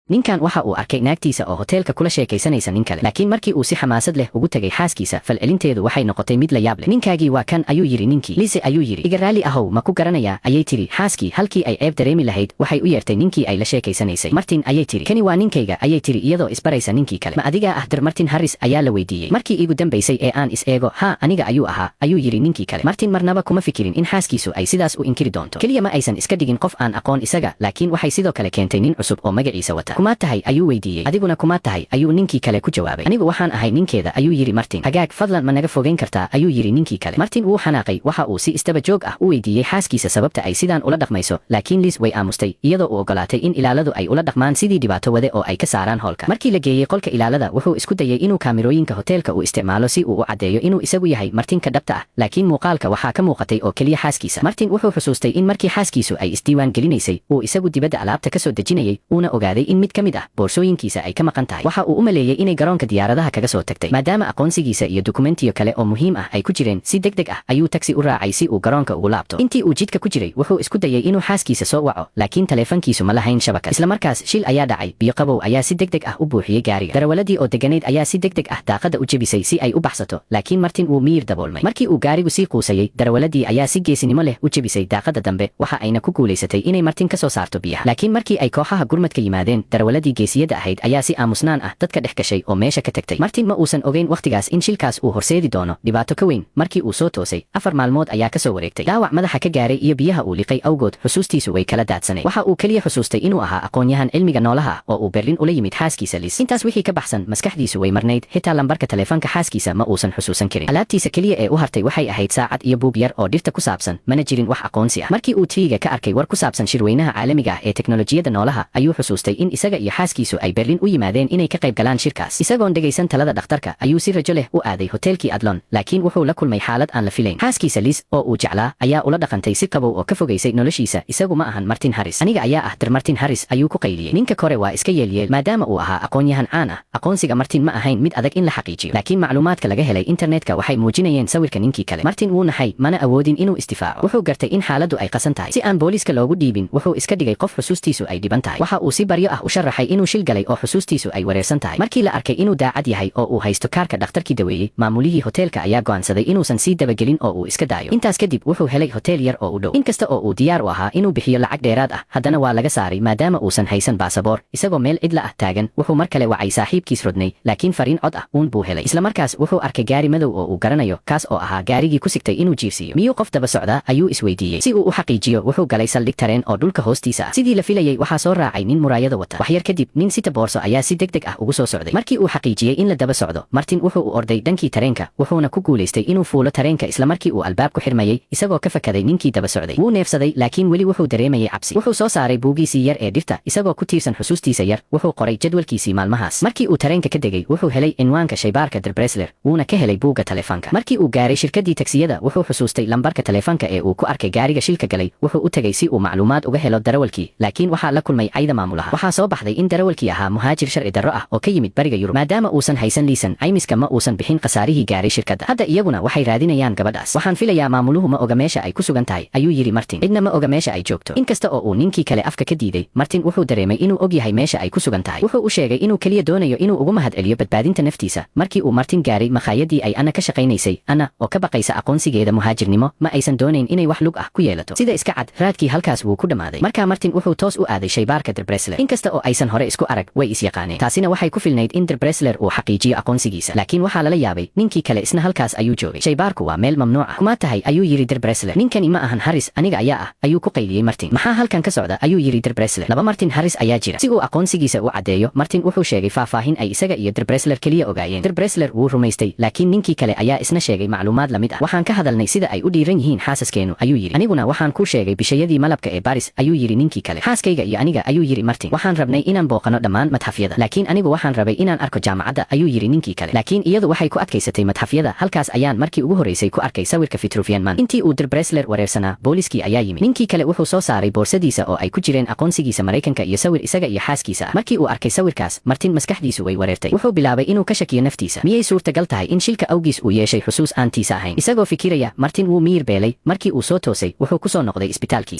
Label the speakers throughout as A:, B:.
A: Ninkan waxa uu arkay naagtiisa oo hoteelka kula sheekaysanaysa nin kale, laakiin markii uu si xamaasad leh ugu tegay xaaskiisa, falcelinteedu waxay noqotay mid la yaab leh. "Ninkaagii waa kan," ayuu yidhi ninkii. "Liz," ayuu yidhi. "Iga raalli ahow, ma ku garanayaa?" ayay tidhi xaaskii. Halkii ay ceeb dareemi lahayd, waxay u yeertay ninkii ay la sheekaysanaysay. "Martin," ayay tidhi. "Kani waa ninkayga," ayay tidhi iyadoo isbaraysa ninkii kale. "Ma adigaa ah Dr Martin Harris?" ayaa la weydiiyey. "Markii iigu dambaysay ee aan is eego, haa, aniga ayuu ahaa," ayuu yidhi ninkii kale. Martin marnaba kuma fikirin in xaaskiisu ay sidaas u inkiri doonto. Keliya ma aysan iska dhigin qof aan aqoon isaga, laakiin waxay sidoo kale keentay nin cusub oo magaciisa wata. "Kumaad tahay?" ayuu weydiiyey. "Adiguna kumaad tahay?" ayuu ninkii kale ku jawaabay. "Anigu waxaan ahay ninkeeda," ayuu yidhi Martin. "Hagaag, fadlan ma naga fogeyn kartaa?" ayuu yidhi ninkii kale. Martin wuu xanaaqay. Waxa uu si istaba joog ah u weydiiyey xaaskiisa sababta ay sidaan ula dhaqmayso, laakiin Liz way aamustay, iyadoo u ogolaatay in ilaaladu ay ula dhaqmaan sidii dhibaato wade oo ay ka saaraan hoolka. Markii la geeyey qolka ilaalada, wuxuu isku dayey inuu kaamirooyinka hoteelka uu isticmaalo si uu u caddeeyo inuu isagu yahay Martinka dhabta ah, laakiin muuqaalka waxaa ka muuqatay oo keliya xaaskiisa. Martin wuxuu xusuustay in markii xaaskiisu ay isdiiwaan gelinaysay, uu isagu dibadda alaabta ka soo dejinayay, uuna ogaaday in mid ka mid ah boorsooyinkiisa ay ka maqan tahay. Waxa uu u maleeyey inay garoonka diyaaradaha kaga soo tagtay, maadaama aqoonsigiisa iyo dukumentiyo kale oo muhiim ah ay ku jireen. Si deg deg ah ayuu taxi u raacay si uu garoonka ugu laabto. Intii uu jidka ku jiray, wuxuu isku dayay inuu xaaskiisa soo waco, laakiin taleefankiisu ma lahayn shabakad. Isla markaas shil ayaa dhacay. Biyo qabow ayaa si deg deg ah u buuxiyey gaariga. Darawaladii oo deganayd ayaa si deg deg ah daaqada u jebisay si ay u baxsato, laakiin Martin wuu miyir daboolmay. Markii uu gaarigu sii quusayey, darawaladii ayaa si geesinimo leh u jebisay daaqada dambe, waxa ayna ku guulaysatay inay Martin ka soo saarto biyaha. Laakiin markii ay kooxaha gurmadka yimaadeen, darawaladii geesiyada ahayd ayaa si aamusnaan ah dadka dhex gashay oo meesha ka tagtay. Martin ma uusan ogeyn wakhtigaas in shilkaas uu horseedi doono dhibaato ka weyn. Markii uu soo toosay, 4 maalmood ayaa ka soo wareegtay. Dhaawac madaxa ka gaaray iyo biyaha uu liqay awgood, xusuustiisu way kala daadsanayd. Waxa uu keliya xusuustay inuu ahaa aqoon-yahan cilmiga noolaha ah oo uu Berlin ula yimid xaaskiisa Liz. Intaas wixii ka baxsan, maskaxdiisu way marnayd. Xitaa lambarka taleefanka xaaskiisa ma uusan xusuusan karin. Alaabtiisa keliya ee u hartay waxay ahayd saacad iyo buug yar oo dhirta ku saabsan. Mana jirin wax aqoonsi ah. Markii uu TV-ga ka arkay war ku saabsan shirweynaha caalamiga ah ee teknolojiyadda noolaha, ayuu xusuustay in isaga iyo xaaskiisu ay Berlin u yimaadeen inay ka qayb galaan shirkaas. Isagoon dhegaysan talada dhakhtarka, ayuu si rajo leh u aaday hoteelkii Adlon, laakiin wuxuu la kulmay xaalad aan la filayn. Xaaskiisa Liz oo uu jeclaa ayaa ula dhaqantay si qabow oo ka fogaysay noloshiisa. "Isagu ma ahan Martin Harris. Aniga ayaa ah Dr Martin Harris," ayuu ku qayliyey. Ninka kore waa iska yeelyeel. Maadaama uu ahaa aqoon-yahan caan ah, aqoonsiga Martin ma ahayn mid adag in la xaqiijiyo, laakiin macluumaadka laga helay internetka waxay muujinayeen sawirka ninkii kale. Martin wuu naxay, mana awoodin inuu isdifaaco. Wuxuu gartay in xaaladdu ay qasan tahay. Si aan booliiska loogu dhiibin, wuxuu iska dhigay qof xusuustiisu ay dhiban tahay. Waxa uu si baryo ah u sharaxay inuu shil galay oo xusuustiisu ay wareersan tahay. Markii la arkay inuu daacad yahay oo uu haysto kaarka dhakhtarkii daweeyey, maamulihii hoteelka ayaa go'aansaday inuusan sii dabagelin oo uu iska daayo. Intaas kadib wuxuu helay hotel yar oo u dhow. Inkasta oo uu diyaar u ahaa inuu bixiyo lacag dheeraad ah, haddana waa laga saaray maadaama uusan haysan baasaboor. Isagoo meel cidla ah taagan, wuxuu mar kale wacay saaxiibkiis Rodney, laakiin fariin cod ah uun buu helay. Isla markaas wuxuu arkay gaari madow oo uu garanayo, kaas oo ahaa gaarigii ku sigtay inuu jiirsiiyo. "Miyuu qof daba socdaa?" ayuu isweydiiyey. Si uu u xaqiijiyo, wuxuu galay saldhig tareen oo dhulka hoostiisa ah. Sidii la filayey, waxaa soo raacay nin muraayado wata. Waxyar kadib, nin sita boorso ayaa si deg deg ah ugu soo socday. Markii uu xaqiijiyey in la daba socdo, Martin wuxuu u orday dhankii tareenka, wuxuuna ku guulaystay inuu fuulo tareenka isla markii uu albaabku xirmayey, isagoo ka fakaday ninkii daba socday. Wuu neefsaday, laakiin weli wuxuu dareemayay cabsi. Wuxuu soo saaray buugiisii yar ee dhirta. Isagoo ku tiirsan xusuustiisa yar, wuxuu qoray jadwalkiisii maalmahaas. Markii uu tareenka ka degay, wuxuu helay cinwaanka shaybaarka Dr Bresler, wuuna ka helay buugga taleefanka. Markii uu gaaray shirkaddii tagsiyada, wuxuu xusuustay lambarka taleefanka ee uu ku arkay gaariga shilka galay. Wuxuu u tegey si uu macluumaad uga helo darawalkii, laakiin waxaa la kulmay cayda maamulaha. Waxaa soo baxday in darawalkii ahaa muhaajir sharci darro ah oo ka yimid bariga Yurub. Maadaama uusan haysan liisan, caymiska ma uusan bixin khasaarihii gaaray shirkadda. Hadda iyaguna waxay raadinayaan gabadhaas. "Waxaan filayaa maamuluhu ma oga meesha ay ku sugan tahay," ayuu yidhi Martin. "Cidna ma oga meesha ay joogto." Inkasta oo uu ninkii kale afka ka diiday, Martin wuxuu dareemay inuu og yahay meesha ay ku sugan tahay. Wuxuu u sheegay inuu keliya doonayo inuu ugu mahadceliyo badbaadinta naftiisa. Markii uu Martin gaaray makhaayadii ay Anna ka shaqaynaysay, Anna oo ka baqaysa aqoonsigeeda muhaajirnimo ma aysan doonayn inay wax lug ah ku yeelato. Sida iska cad, raadkii halkaas wuu ku dhammaaday. Markaa Martin wuxuu toos u aaday shaybaarka Dr Bresler. Inkasta oo aysan hore isku arag, way is yaqaaneen. Taasina waxay ku filnayd in Dr Bresler uu xaqiijiyo aqoonsigiisa. Laakiin waxaa lala yaabay, ninkii kale isna halkaas ayuu joogay. "Shaybaarku waa meel mamnuuc ah. Kumaa tahay?" ayuu yidhi Dr Bresler. "Ninkani ma ahan Harris. Aniga ayaa ah," ayuu ku qayliyey Martin. "Maxaa halkan ka socda?" ayuu yidhi Dr Bresler. "Laba Martin Harris ayaa jira." Si uu aqoonsigiisa u caddeeyo, Martin wuxuu sheegay faahfaahin ay isaga iyo Dr Bresler keliya ogaayeen. Dr Bresler wuu rumaystay, laakiin ninkii kale ayaa isna sheegay macluumaad la mid ah. "Waxaan ka hadalnay sida ay u dhiiran yihiin xaasaskeenu," ayuu yidhi. "Aniguna waxaan kuu sheegay bishayadii malabka ee Baris," ayuu yidhi ninkii kale. "Xaaskayga iyo aniga," ayuu yidhi Martin, "waxaan rabnay inaan booqano dhammaan madxafyada." "Laakiin anigu waxaan rabay inaan arko jaamacadda," ayuu yidhi ninkii kale. "Laakiin iyadu waxay ku adkaysatay madxafyada. Halkaas ayaan markii ugu horreysay ku arkay sawirka Vitruvian Man." Intii uu Dr Bresler wareersanaa, booliskii ayaa yimid. Ninkii kale wuxuu soo saaray boorsadiisa oo ay ku jireen aqoonsigiisa Maraykanka iyo sawir isaga iyo xaaskiisa ah. Markii uu arkay sawirkaas, Martin maskaxdiisu way wareertay. Wuxuu bilaabay inuu ka shakiyo naftiisa. Miyay suurtagal tahay in shilka awgiis uu yeeshay xusuus aan tiisa ahayn? Isagoo fikiraya, Martin wuu miyir beelay. Markii uu soo toosay, wuxuu ku soo noqday isbitaalkii.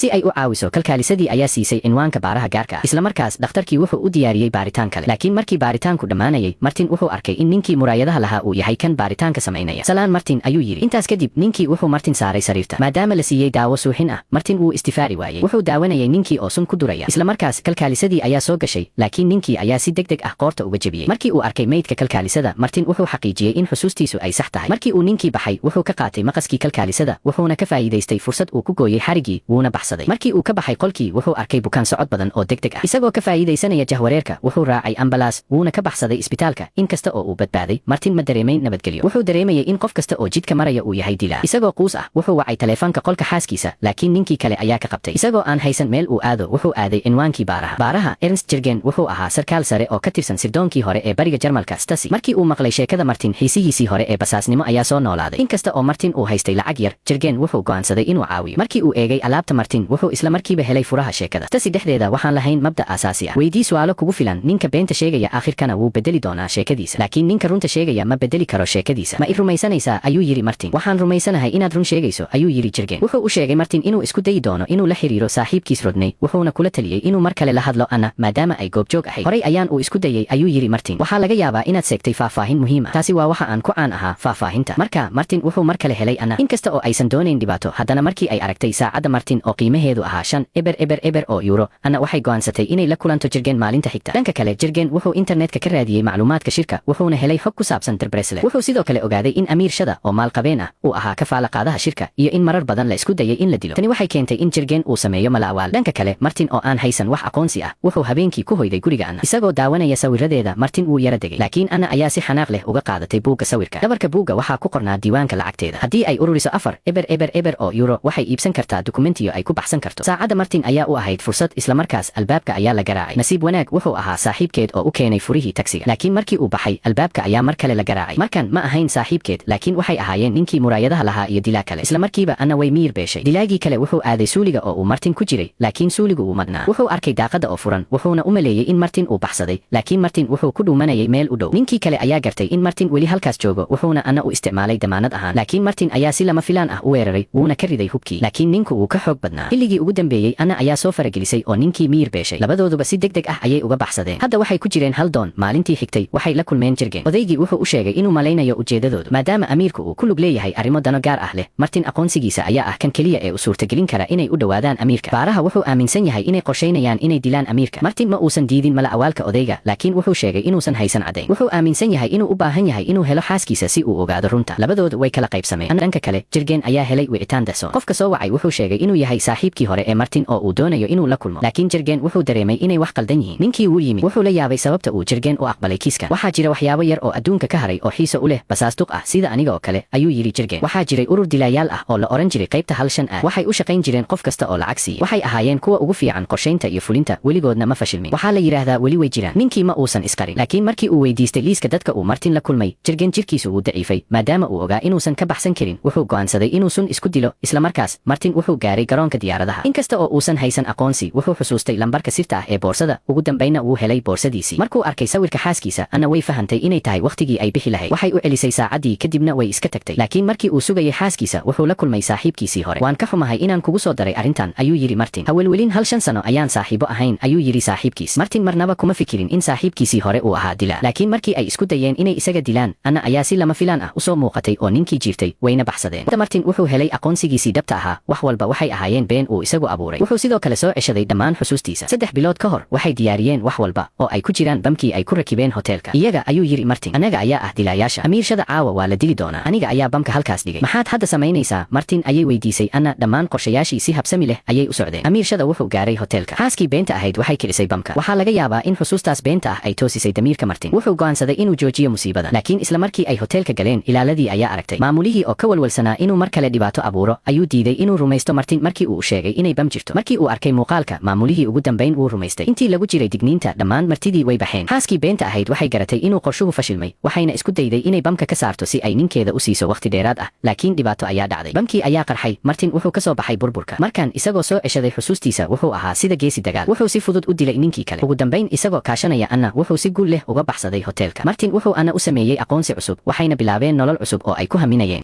A: Si ay u caawiso, kalkaalisadii ayaa siisay cinwaanka baaraha gaarka ah. Isla markaas dhakhtarku Dhakhtarkii wuxuu u diyaariyey baaritaan kale, laakiin markii baaritaanku dhammaanayay, Martin wuxuu arkay in ninkii muraayadaha lahaa uu yahay kan baaritaanka samaynaya. "Salaan Martin," ayuu yidhi. Intaas kadib ninkii wuxuu Martin saaray sariirta. Maadaama la siiyey daawo suuxin ah, Martin wuu istifaari waayey. Wuxuu daawanayay ninkii oo sun ku duraya. Isla markaas kalkaalisadii ayaa soo gashay, laakiin ninkii ayaa si deg deg ah qoorta uga jebiyey. Markii uu arkay meydka kalkaalisada, Martin wuxuu xaqiijiyey in xusuustiisu ay sax tahay. Markii uu ninkii baxay, wuxuu ka qaatay maqaskii kalkaalisada, wuxuuna ka faa'iidaystay fursad uu ku gooyey xarigii, wuuna baxsaday. Markii uu ka baxay qolkii, wuxuu arkay bukaan socod badan oo deg deg ah. Isagoo ka faa'iidaysanaya jahwareerka, wuxuu raacay ambalaas, wuuna ka baxsaday isbitaalka. Inkasta oo uu badbaaday, Martin ma dareemayn nabadgelyo. Wuxuu dareemayay in qof kasta oo jidka maraya uu yahay dilaa. Isagoo quus ah, wuxuu wacay taleefanka qolka xaaskiisa, laakiin ninkii kale ayaa ka qabtay. Isagoo aan haysan meel uu aado, wuxuu aaday cinwaankii baaraha. Baaraha Ernst Jurgen wuxuu ahaa sarkaal sare oo ka tirsan sirdoonkii hore ee bariga Jarmalka, Stasi. Markii uu maqlay sheekada Martin, xiisihiisii hore ee basaasnimo ayaa soo noolaaday. Inkasta oo Martin uu haystay lacag yar, Jurgen wuxuu go'aansaday inuu caawiyo. Markii uu eegay alaabta Martin, wuxuu isla markiiba helay furaha sheekada. "Stasi dhexdeeda waxaan lahayn mabda aasaasi ah: weydii su'aalo kugu filan ninka beenta sheegaya, aakhirkana wuu bedeli doonaa sheekadiisa, laakiin ninka runta sheegaya ma bedeli karo sheekadiisa. Ma i rumaysanaysaa?" ayuu yidhi Martin. "Waxaan rumaysanahay inaad run sheegayso," ayuu yidhi Jurgen. Wuxuu u sheegay Martin inuu isku dayi doono inuu la xiriiro saaxiibkiis Rodney, wuxuuna kula taliyey inuu mar kale la hadlo Anna, maadaama ay goobjoog ahayd. "Horay ayaan uu isku dayey," ayuu yidhi Martin. "Waxaa laga yaabaa inaad seegtay faahfaahin muhiim ah. Taasi waa waxa aan ku caan ahaa, faahfaahinta." Marka Martin wuxuu mar kale helay Anna. Inkasta oo aysan doonayn dhibaato, haddana markii ay aragtay saacadda Martin oo qiimaheedu ahaa 5000 oo euro, Anna waxay go'aansatay inay la kulanto Jurgen maalinta xigta. Dhanka kale, Jurgen wuxuu internetka ka raadiyey macluumaadka shirka, wuxuuna helay xog ku saabsan Derbresle. Wuxuu sidoo kale ogaaday in amiir Shada oo maalqabeen ah uu ahaa kafaala qaadaha shirka iyo in marar badan la isku dayay in la dilo. Tani waxay keentay in Jurgen uu sameeyo malaawaal. Dhanka kale, Martin oo aan haysan wax aqoonsi ah wuxuu habeenkii ku hoyday guriga Anna. Isagoo daawanaya sawiradeeda, Martin wuu yara degay, laakiin Anna ayaa si xanaaq leh uga qaadatay buugga sawirka. Dhabarka buugga waxaa ku qornaa diiwaanka lacagteeda. Haddii ay ururiso 4000 oo euro, waxay iibsan kartaa dukumentiyo ay ku baxsan karto. Saacadda Martin ayaa u ahayd fursad. Islamarkaas albaabka ayaa la garaacay. Nasiib wanaag, wuxuu ahaa saaxiibkeed oo u keenay furihii tagsiga. Laakiin markii uu baxay, albaabka ayaa mar kale la garaacay. Markan ma ahayn saaxiibkeed, laakiin waxay ahaayeen ninkii muraayadaha lahaa iyo dilaa kale. Isla markiiba Anna way miyir beeshay. Dilaagii kale wuxuu aaday suuliga oo uu Martin ku jiray, laakiin suuligu wuu madhnaa. Wuxuu arkay daaqada oo furan, wuxuuna u maleeyey in Martin uu baxsaday, laakiin Martin wuxuu ku dhuumanayay meel u dhow. Ninkii kale ayaa gartay in Martin weli halkaas joogo, wuxuuna Anna u isticmaalay damaanad ahaan. Laakiin Martin ayaa si lama filaan ah u weeraray, wuuna ka riday hubkii, laakiin ninku wuu ka xoog badnaa. Xilligii ugu dambeeyey, Anna ayaa soo faragelisay oo ninkii miyir beeshay. Labadooduba si deg deg ah ayay uga baxsadeen. Hadda waxay ku jireen hal doon. Maalintii xigtay waxay la kulmeen Jurgen. Odaygii wuxuu u sheegay inuu malaynayo ujeedadoodu, maadaama amiirku uu ku lug leeyahay arrimo dano gaar ah leh. Martin aqoonsigiisa ayaa ah kan keliya ee u suurtagelin kara inay u dhowaadaan amiirka. Baaraha wuxuu aaminsan yahay inay qorshaynayaan inay dilaan amiirka. Martin ma uusan diidin mala awaalka odayga, laakiin wuxuu sheegay inuusan haysan caddayn. Wuxuu aaminsan yahay inuu u baahan yahay inuu helo xaaskiisa si uu ogaado runta. Labadoodu way kala qaybsameen. Dhanka kale, Jurgen ayaa helay wicitaan dahsoon. Qofka soo wacay wuxuu sheegay inuu yahay saaxiibkii hore ee Martin oo uu doonayo inuu la kulmo, laakiin Jurgen wuxuu dareemay inay wax qaldan yihiin. Ninkii wuu yimid. Wuxuu la yaabay sababta uu Jurgen u aqbalay kiiskan. "Waxaa jira waxyaabo yar oo adduunka ka haray oo xiiso u leh basaastuq ah sida aniga oo kale," ayuu yidhi Jurgen. "Waxaa jiray urur dilaayaal ah oo la oran jiray qaybta 15 aad. Waxay u shaqayn jireen qof kasta oo lacag siiya. Waxay ahaayeen kuwa ugu fiican qorshaynta iyo fulinta, weligoodna ma fashilmin. Waxaa la yidhaahdaa weli way jiraan." Ninkii ma uusan isqarin, laakiin markii uu weydiistay liiska dadka uu Martin la kulmay, Jurgen jirkiisu wuu daciifay. Maadaama uu ogaa inuusan ka baxsan karin, wuxuu go'aansaday inuu sun isku dilo. Isla markaas Martin wuxuu gaaray garoonka diyaaradaha. Inkasta oo uusan haysan aqoonsi, wuxuu xusuustay lambarka sirta ah ee boorsada. Ugu dambayna wuu helay boorsadiisii. Markuu arkay sawirka xaaskiisa, Anna way fahantay inay tahay wakhtigii ay bixi lahayd. Waxay u celisay saacaddii, kadibna way iska tagtay. Laakiin markii uu sugayay xaaskiisa, wuxuu la kulmay saaxiibkiisii hore. "Waan ka xumahay inaan kugu soo daray arrintan," ayuu yidhi Martin. "Ha welwelin, hal 5 sano ayaan saaxiibo ahayn," ayuu yidhi saaxiibkiis. Martin marnaba kuma fikirin in saaxiibkiisii hore uu ahaa dilaa, laakiin markii ay isku dayeen inay isaga dilaan, Anna ayaa si lama filaan ah usoo muuqatay oo ninkii jiirtay, wayna baxsadeen. Martin wuxuu helay aqoonsigiisii dhabta ahaa. Wax walba waxay ahaayeen been uu isagu abuuray. Wuxuu sidoo kale soo ceshaday dhammaan xusuustiisa. 3 bilood ka hor waxay diyaariyeen wax walba, oo ay ku jiraan bamkii ay ku rakibeen hoteelka. "Iyaga," ayuu yidhi Martin. "Annaga ayaa ah dilaayaasha. Amiirshada caawa waa la dili doonaa. Aniga ayaa bamka halkaas dhigay." "Maxaad hadda samaynaysaa, Martin?" ayay weydiisay Anna. Dhammaan qorshayaashii si habsami leh ayay u socdeen. Amiirshada wuxuu gaaray hoteelka. Xaaskii beenta ahayd waxay kicisay bamka. Waxaa laga yaabaa in xusuustaas beenta ah ay toosisay damiirka Martin. Wuxuu go'aansaday inuu joojiyo musiibada, laakiin isla markii ay hoteelka galeen, ilaaladii ayaa aragtay. Maamulihii oo ka walwalsanaa inuu mar kale dhibaato abuuro ayuu diiday inuu rumaysto Martin markii uu sheegay inay bam jirto. Markii uu arkay muuqaalka, maamulihii ugu dambayn wuu rumaystay. Intii lagu jiray digniinta, dhammaan martidii way baxeen. Xaaskii beenta ahayd waxay garatay inuu qorshuhu fashilmay, waxayna isku dayday inay bamka ka saarto si ay ninkeeda u siiso wakhti dheeraad ah, laakiin dhibaato ayaa dhacday. Bamkii ayaa qarxay. Martin wuxuu ka soo baxay burburka. Markan isagoo soo ceshaday xusuustiisa, wuxuu ahaa sida geesi dagaal. Wuxuu si fudud u dilay ninkii kale. Ugu dambayn, isagoo kaashanaya Anna, wuxuu si guul leh uga baxsaday hoteelka. Martin wuxuu Anna u sameeyey aqoonsi cusub, waxayna bilaabeen nolol cusub oo ay ku haminayeen.